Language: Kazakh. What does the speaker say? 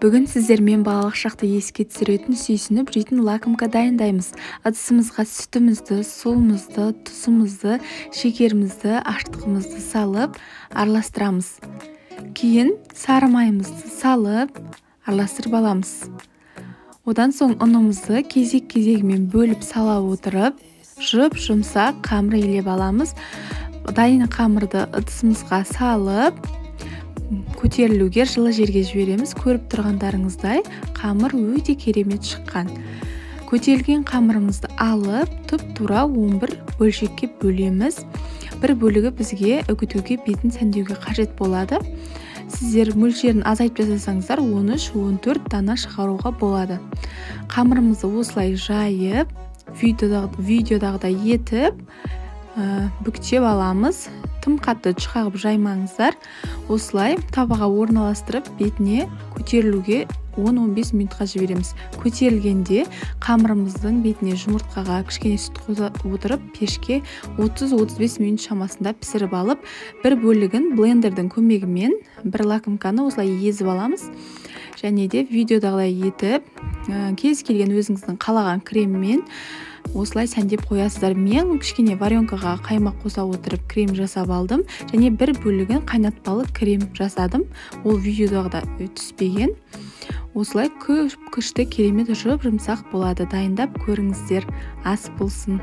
Бүгін сіздермен балалық шақты еске түсіретін, сүйсініп жейтін лакомка дайындаймыз. Ыдысымызға сүтімізді, суымызды, тұзымызды, шекерімізді, ашытқымызды салып араластырамыз. Кейін сары майымызды салып араластырып аламыз. Одан соң ұнымызды кезек-кезегімен бөліп сала отырып, жұп-жұмсақ қамыр илеп аламыз. Дайын қамырды ыдысымызға салып, көтерілуге жылы жерге жібереміз. Көріп тұрғандарыңыздай, қамыр өте керемет шыққан. Көтерілген қамырымызды алып, тұп-тура 11 бөлшекке бөлеміз. Бір бөлігі бізге үгітуге, бетін сәндеуге қажет болады. Сіздер мөлшерін азайтып жасасаңыздар, 13-14 дана шығаруға болады. Қамырымызды осылай жайып, видеодағыдай етіп, бүктеп аламыз. Тым қатты жұқағып жаймаңыздар. Осылай табаға орналастырып, бетіне көтерілуге 10-15 минутқа жібереміз. Көтерілгенде қамырымыздың бетіне жұмыртқаға кішкене сүт қоса отырып, пешке 30-35 минут шамасында пісіріп алып, бір бөлігін блендердің көмегімен бір лакомканы осылай езіп аламыз. Және де видеодағыдай етіп, кез келген өзіңіздің қалаған креммен осылай сәндеп қоясыздар. Мен кішкене варенкаға қаймақ қоса отырып крем жасап алдым және бір бөлігін қайнатпалы крем жасадым. Ол видеодағыдай түспеген. Осылай күшті, керемет, жұп-жұмсақ болады. Дайындап көріңіздер. Ас болсын.